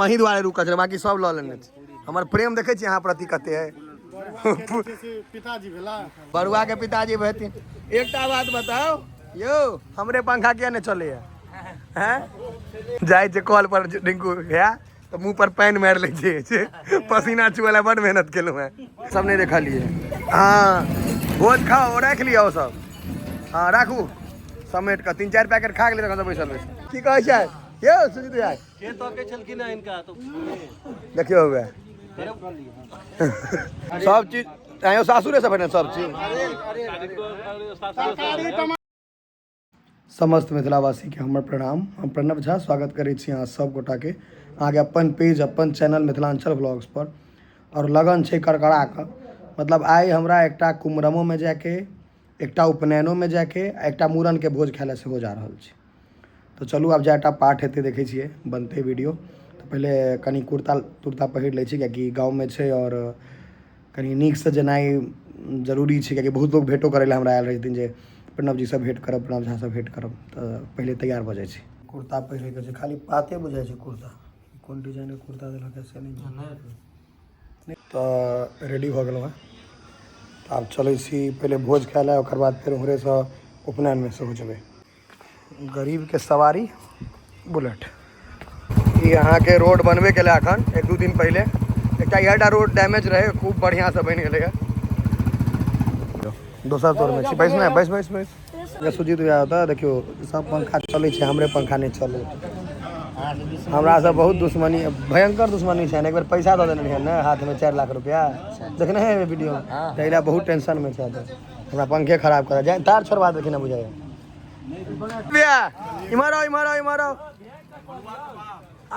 अहीं दुआरे रुकल छलै, बाकी सब लऽ लेने छै। हमर प्रेम देखै छी अहाँ प्रति कते है। पिताजी भेला, बरुआ के पिताजी भेथिन। एकटा बात बताउ यौ, हमरे पंखा किया नहि चलैया? हैं, जाइ छै कल पर रिंकू भैया तऽ मुँह पर पानि मारि लै छै, पसीना चुएला। बड मेहनत केलहुँ हेँ। सब नहि देखलियै। हँ, भोज खाओ, राखि लिअ ओ सब। हँ, राखू समेट कऽ। 3-4 पैकेट खा गेलै तखन से बैसल बैसल। की कहै छै यौ सुजीत भैया? के तकै छलखिन हँ हिनका तो? देखियौ हुए सब चीज आयो सासुरे से भेटल सब चीज। समस्त मिथिलावासीके हमर प्रणाम। हम प्रणव झा स्वागत करै छी अहाँ सब गोटाके अहाँके अपन पेज, अपन चैनल मिथिलाञ्चल व्लॉग्स पर। आओर लगन छै करकरा कऽ, मतलब आइ हमरा एकटा कुमरमोमे जायके, एकटा उपनयनोमे जायके आ एकटा मूड़नके भोज खाय लए सेहो जा रहल छी। तऽ चलू, आब जायटा पाठ हेतै देखै छियै, बनतै वीडियो। तऽ पहिले कनि कुर्ता तुर्ता पहिर लै छी, किएकि गाँवमे छै आओर कनि नीकसँ जेनाइ जरूरी छै, किएकि बहुत लोक भेँटो करै लए हमरा आयल रहथिन जे प्रणव जीसँ भेँट करब, प्रणव झासँ भेँट करब। तऽ पहिले तैयार भऽ जाइ छी। कुर्ता पहिरैके छै, खाली पाते बुझाइ छै। कुर्ता कोन डिजाइनके कुर्ता देलक से नहि। तऽ रेडी भऽ गेलहुँ हेँ, तऽ आब चलै छी पहिले भोज खाय लए, ओकर बाद फेर उम्हरेसँ उपनयनमे सेहो जेबै। गरीबके सवारी बुलेट। ई अहाँके रोड बनबे केलै एखन 1-2 दिन पहिले। एकटा इएहटा रोड डैमेज रहै, खूब बढ़िआँसँ बनि गेलै। दोसर तोरमे छी। बैस ने, बैस बैस बैस। सुजीत भैया होता। देखियौ, सब पंखा चलै छै, हमरे पंखा नहि चलै। हमरा सब बहुत दुश्मनी, भयंकर दुश्मनी छै। एक बेर पैसा दऽ देने रहियै ने हाथमे 4 लाख रुपया, देखने है वीडियो? ताहि लए बहुत टेंशनमे छै। हमरा पंखे खराब करा जाए, तार छोड़वा देलखिन हँ बुझाइए। भैया, इम्हर आओ, इम्हर आओ, इम्हर आओ।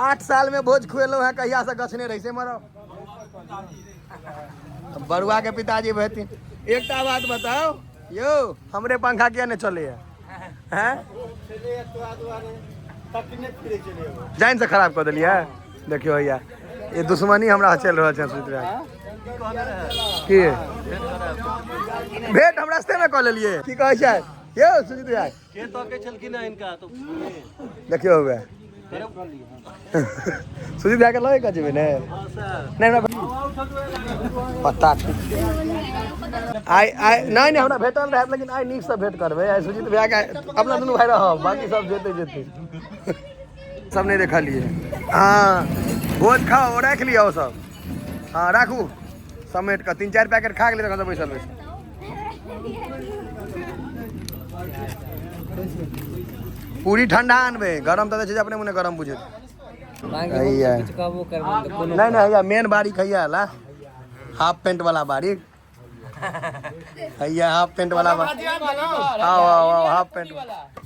8 साल में भोज खुएलहुँ हैं, कहिया से गछने रही से। इम्हर आओ। बरुआ के पिताजी भेथिन। एकटा बात बताउ यौ, हमरे पंखा किया नहि चलैया? हैं, जानि से खराब कऽ देलियै। देखियौ भैया, ये दुश्मनी हमरा चलि रहल छै सुति रहा की। भेंट हम रास्ते में कऽ लेलियै। की कहै छै यौ सुजीत भैया? के तकै छलखिन हँ हिनका तो? देखियौ हुए सुजीत भैया के लऽ कऽ जेबै ने। नहि, हमरा पता ठीक आइ आइ नहि नहि, हमरा भेटल रहै, लेकिन आइ नीकसँ भेंट करबै। आइ सुजीत भैया के अपना दुनू भाय रहब, बाकी सब जेतै जेतै। सब नहि देखलियै। हँ, भोज खाओ, राखि लिअ ओ सब। हँ, राखू समेट कऽ। 3-4 पैकेट खा गेलै तखन से बैसल बैसल। पूरी ठंडा आनबै, गरम तऽ दै छै जे अपने मुने गरम बुझेतै। हैया नहीं नहीं, हैया मेन बारीक हैया ला, हाफ पेंट वाला बारीक हैया, हाफ पेंट वाला। आओ आओ आओ, हाफ पेंट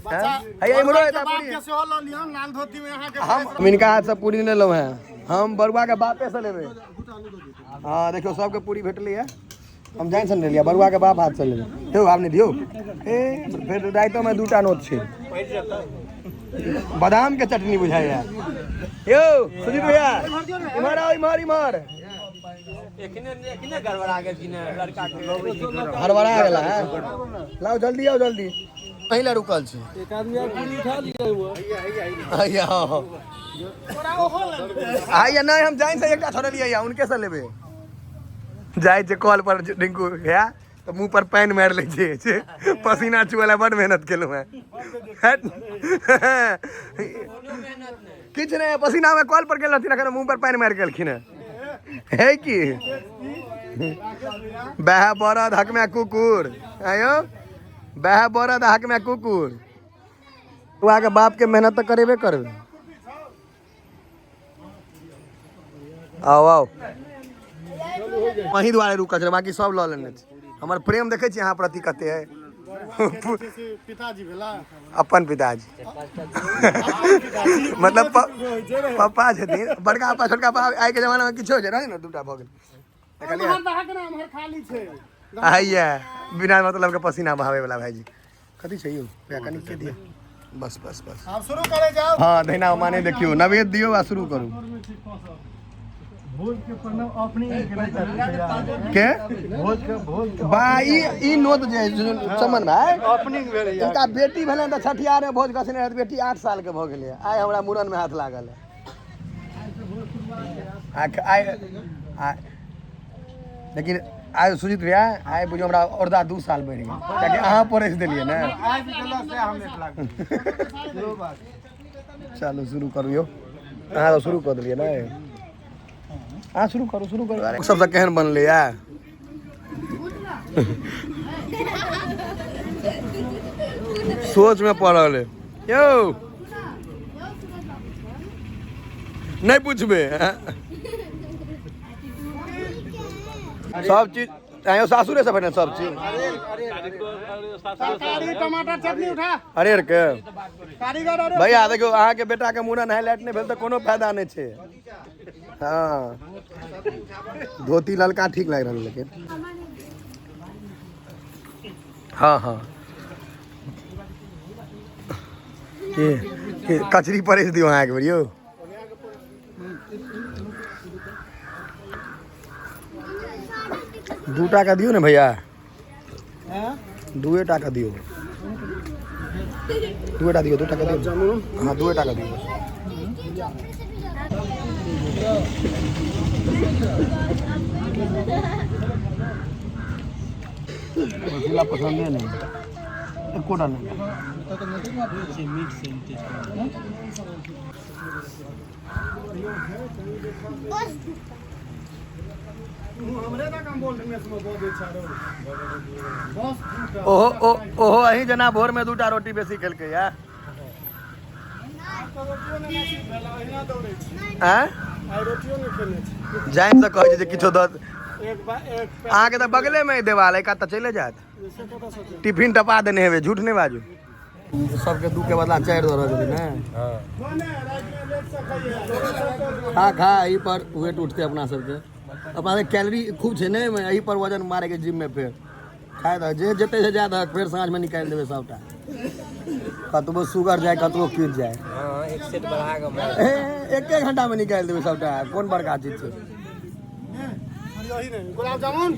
हैया इम्हरो एता पूरी। के सेहो लऽ लिअ लाल धोती में अहाँके। हम इनका हाथ से पूरी नहि लेलहुँ हैं, हम बरुआ के बापे से लेबै। हाँ, देखियौ, सबके पूरी भेटलै है। हम जानि से लेलियै, बरुआ के बाप हाथ से लेबै। यौ, आब नहि दियौ। ए फेर रातिमे दूटा नोत छै। बादाम के चटनी बुझाइया। यौ सुजीत भैया, इम्हर आओ, इम्हर इम्हर। एखने गड़बड़ा गेलखिन हँ लड़का के। हड़बड़ा गेला है। लाओ, जल्दी आओ जल्दी। पहिले रुकल छी। एक आदमी और पूरी उठा लिया हुआ। हैया हैया, नहि, हम जानि से एकटा छोड़लियै या उनके से लेबै। जाइ छै कल पर रिंकू भैया तऽ मुँह पर पानि मारि लै छै, पसीना चुएला। बड मेहनत केलहुँ हेँ। किछु नहि, पसीनामे कल पर गेल रहथिन, एखन मुँह पर पानि मारि गेलखिन हेँ। है की बह बरद हकमे कुकुर आयो, बह बरद हकमे कुकुर। बरुआ के बाप के मेहनत तऽ करेबे करबै। आओ आओ। अहीं दुआरे रुकल छलै, बाकी सब लऽ लेने छै। हमर प्रेम देखै छी अहाँ प्रति कते है। पिताजी भेला, अपन पिताजी, मतलब पप्पा छथिन, बड़का पप्पा, छोटका पप्पा। आइ के जमाना मे किछो छै ने, दूटा भऽ गेल। देखलियै? एम्हर दहक ने, एम्हर खाली छै। आइया बिना मतलब के पसीना बहावे वाला भाईजी। कथी छै यौ भैया? कनि के दिअ। बस बस बस। आब शुरू करे जाओ। हाँ, दहिना माने देखियौ, नवेद दियौ आ शुरू करू। भोज के प्रणव ओपनिंग के भोज के, भोज बा ई ई नोत जे चमन भाई ओपनिंग भेलै। इनका बेटी भेलनि तऽ छठियारे भोज गछने रहथि। बेटी 8 साल के भऽ गेलै, आइ हमरा मूड़न में हाथ लागल है। आइ लेकिन आइ सुजीत भैया आइ बुझियौ हमरा औरदा 2 साल बढ़ि गेल, कियाकि अहाँ परसि देलियै ने। चलू शुरू करू यौ, अहाँ तऽ शुरू कऽ देलियै ने। अहाँ शुरू करू, शुरू करू। सबसँ केहन बनलै या? सोच में पड़ल है यौ, नहीं पूछबे सब चीज। आयो सासुरे से भेटल सब चीज। तरकारी टमाटर चटनी उठा अरे के कारीगर। अरे भैया देखियौ, अहाँके बेटा के मुड़न हाईलाइट नहीं भेल तऽ कोनो फायदा नहीं छै। हाँ धोती ललका ठीक लागि रहल लेकिन। हाँ हाँ के कचरी परसि दियौ अहाँ एक बेर यौ। 2 टाका दियौ ने भैया, 2 टाका दियौ, 2 टा दियौ, 2 टाका दियौ। हाँ 2 टाका दियौ। रसगुल्ला पसंद है नहीं, एकोटा नहीं। ओहो ओहो अहीं जना भोर में 2टा रोटी बेसी खेलकै या। जानि से कहै छै जे किछो दऽ, अहाँके तऽ बगले में देवाल है, तऽ चले जायत। टिफिन टपा देने हेबै, झूठ नहीं बाजू। सबके 2 के बदला 4 दऽ रहल छथिन ने। खा खा, एहि पर वेट उठते अपना सबके। अपना कैलोरी खूब छै ने, एहि पर वजन मारे के जिम में फेर खाए दह, जे जते से जा दहक, फेर साँझ में निकालि देबै सबटा। कतबो सुगर जाए कतबो किछु जाए, एक सेट बढ़ा के एक घंटा में निकालि देबै सबटा। कोन बड़का चीज छै। गुलाब जामुन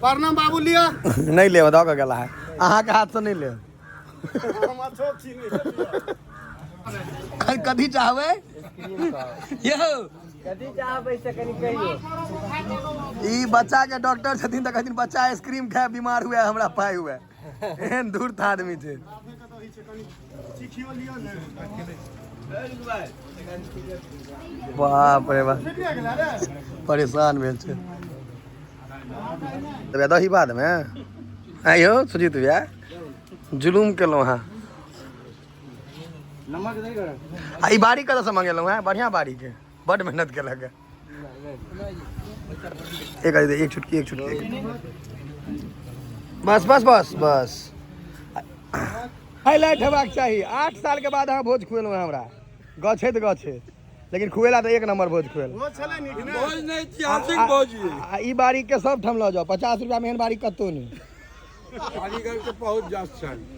प्रणाम बाबू लिया नहीं लेब, दऽ के गेला है अहाँके हाथ से नहीं लेब। कथी चाहबै यौ? कथी चाहबै से कनि कहियौ। ई बच्चा के डॉक्टर छथिन तऽ कहथिन बच्चा आइसक्रीम खाए बीमार हुए हमरा पाइ हुए। एहन धूर्त आदमी छै। बाप रे बाप, परेशान भेल छै। दही बाद में आइयो सुजीत भैया, जुलूम केलहुँ अहाँ। आ ई बाड़ी कतऽसँ मंगेलहुँ हैं? बढ़िआँ बाड़ी के, बड मेहनत केलक। एक एक चुटकी, एक चुटकी, बस बस बस बस। हाईलाइट हेबाक चाही। 8 साल के बाद अहाँ भोज खुएलहुँ हैं हमरा, गछैत गछैत, लेकिन खुएला तऽ 1 नंबर भोज खुएल। ई बाड़ी के सब ठाम लऽ जाउ, 50 रुपया में एहन बाड़ी कतौ नहि। कारीगर के बहुत जात छनि।